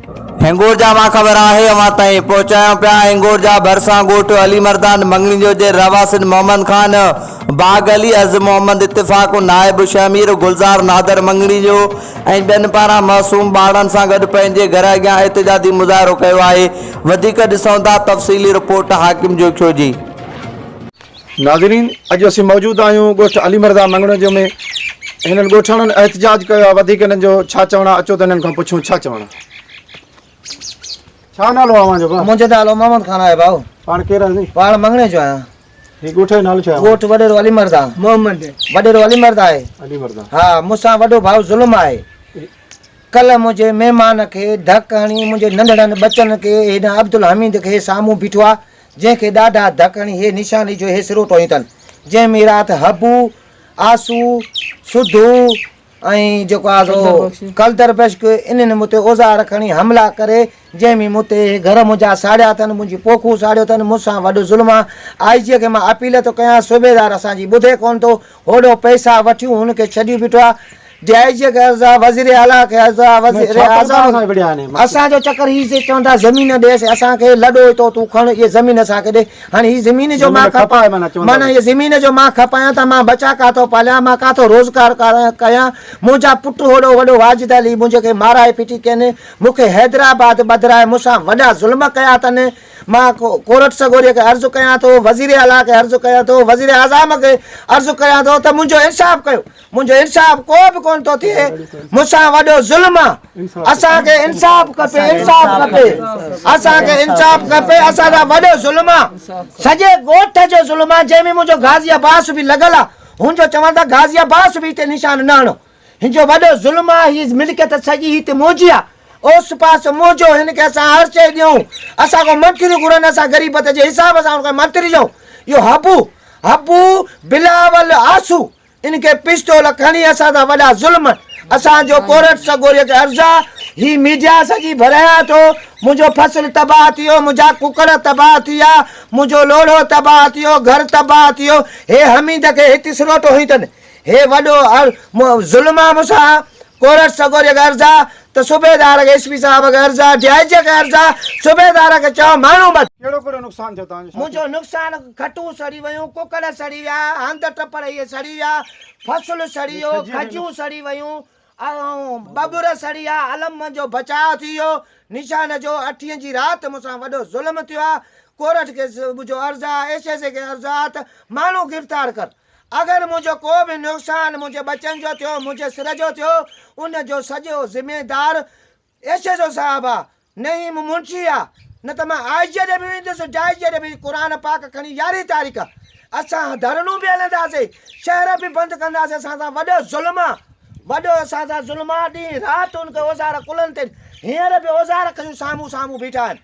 هنگورجا مان خبر آهي اوهان تائين پهچايون پيا هنگورجا ڀرسان ڳوٺ علي مردان مڱڻيجو جي رهواسين محمد خان باغ علي عز محمد اتفاق نائب شهمير گلزار نادر مڱڻيجو ۽ ٻين پاران معصوم ٻارڙن سان گڏ پنهنجي گهر اڳيان احتجاجي مظاهرو ڪيو آهي وڌيڪ ڏسون ٿا تفصيلي رپورٽ حاڪم جوکيو جي. ناظرين اڄ اسين موجود آهيون ڳوٺ علي مرزا مڱڻيجو ۾ هنن ڳوٺاڻن احتجاج ڪيو آهي وڌيڪ هنن جو ڇا چوڻ آهي اچو ته هنن کان پڇون ڇا چوڻ آهي. ڇا نالو آهي اوهان جو ڀاء؟ منهنجو نالو محمد خان آهي ڀاء. پاڻ ڪير آهيو؟ پاڻ مڱڻيجو آهيان. هي ڳوٺ جو نالو ڇا آهي؟ ڳوٺ وڏيرو علي مرزا. محمد. وڏيرو علي مرزا آهي. علي مرزا. ها مون سان وڏو ڀاء ظلم آهي. ڪلهه منهنجي مهمان کي ڌڪ هڻي منهنجي ننڍڙن ٻچن کي هن عبدالحميد کي سامهون بيٺو آ جنهن کي ڏاڍا ڌڪ هڻي هي نشاني جو هي سروٽو هنيو اٿن جنهن ۾ رات حبو، آسو، سڌو ۽ جيڪو آ سو قلدر بشڪ انهن مون تي اوزار کڻي حملا ڪري جنهن ۾ مون تي هي گهر منهنجا ساڙيا اٿن منهنجي پوکون ساڙيو اٿن مون سان وڏو ظلم آ آء جي کي مان اپيل ٿو ڪيان صوبيدار اسان جي ٻڌي ڪونه ٿو هوڏو پئسا وٺيون هن کي ڇڏيون بيٺو آ ڊي I جي کي عرض آ وزير اعليٰ کي عرض آ وزير اعظم اسان جو چڪر هي سي چون ٿا زمين ڏي سي اسان کي لڏو اتو تون کڻ اهي زمين اسان کي ڏي هاڻي هي زمين جو مان کپايان معنيٰ هي زمين جو مان کپايان ته مان ٻچا ڪاٿو پاليان مان ڪاٿو روزگار ڪيان منهنجا پٽ هوڏو وڏو واجد علي منهنجي کي مارائي ڦٽي ڪين مون کي حيدرآباد ٻڌرائي مون سان وڏا ظلم ڪيا اٿن مان ڪورٽ سڳوري کي عرض ڪيان ٿو، وزير اعليٰ کي عرض ڪيان ٿو، وزير اعظم کي عرض ڪيان ٿو ته منهنجو انصاف ڪيو، منهنجو انصاف ڪو به ڪونه ٿو ٿئي، مون سان وڏو ظلم آ، اسان کي انصاف کپي، انصاف کپي، اسان کي انصاف کپي، اسان سان وڏو ظلم آ، سڄي ڳوٺ جو ظلم آ، جنهن ۾ منهنجو غازي عباس به لڳل آ، هن جو چوڻ ته غازي عباس به هتي نشان نه هڻو. هن جو وڏو ظلم آ، هي ملڪيت سڄي هت منهنجي آ، اوس پاس منهنجو، هن کي اسان هر شيء ڏيون، اسان کان منٿريون گهرن، اسان غريبت جي حساب سان هن کي منٿري ڏيون، اهو حبو، حبو، بلاول، آسو، ان کي پستول کڻي اسان سان وڏا ظلم، اسان جو ڪورٽ سڳوري کي عرض آ، هي ميڊيا سڄي ڀرايان ٿو، منهنجو فصل تباهه ٿي ويو، منهنجا ڪڪڙ تباهه ٿي ويا، منهنجو لوڙهو تباهه ٿي ويو، گهر تباهه ٿي ويو، هي حميد کي هت سروٽو هنيو اٿن. هي وڏو ظلم آ مون سان، ڪورٽ سڳوري کي عرض آ ته صوبيدار کي ايس پي صاحب کي عرض آ ڊي I جي کي عرض آ صوبيدار کي چئو ماڻهو ٻڌ. ڪهڙو ڪهڙو نقصان ٿيو توهان جو ڇا ٿيو؟ منهنجو نقصان کٽون سڙي ويون، ڪڪڙ سڙي ويا، هنڌ ٽپڙ اهي سڙي ويا، فصل سڙي ويو، کجيون سڙي ويون ۽ ٻٻر سڙي ويا، علم منهنجو بچاء ٿي ويو، نشان جو اٺين جي رات مون سان وڏو ظلم ٿيو آ، ڪورٽ کي منهنجو عرض آ، ايس ايس اي کي عرض آ ته ماڻهو گرفتار ڪر. اگر منهنجو ڪو به نقصان منهنجي ٻچن جو ٿيو، منهنجي سر جو ٿيو، ان جو سڄو ذميدار ايس ايس او صاحب آ، نعيم منشي آ، نه ته مان آء جي ڏي به ويندس، ڊي I جي ڏي به، قرآن پاڪ کڻي يارهين تاريخ اسان ڌرڻو به هلنداسين، شهر به بند ڪنداسين، اسان سان وڏو ظلم آ، وڏو اسان سان ظلم آ، ڏينهن رات ان کي اوزار ڪلهن تي، هينئر به اوزار کنيون سامهون سامهون بيٺا آهن.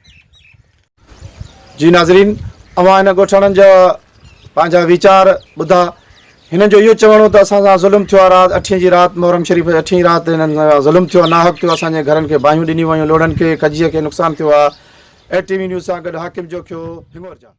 جي ناظرين اوهان هن ڳوٺاڻن جا پنهنجا ويچار ٻڌا هنن جو اهو چوڻ هو ته اسان سان ظلم ٿيو آهي رات اٺين جي رات محرم شريف جي اٺين رات هنن سان ظلم ٿيو آهي ناحق ٿيو اسان جي گهرن کي باهيون ڏنيون ويون لوڙهن کي کجيء کي نقصان ٿيو آهي اي ٽي وي نيوز سان گڏ حاڪم جوکيو هڱورجا.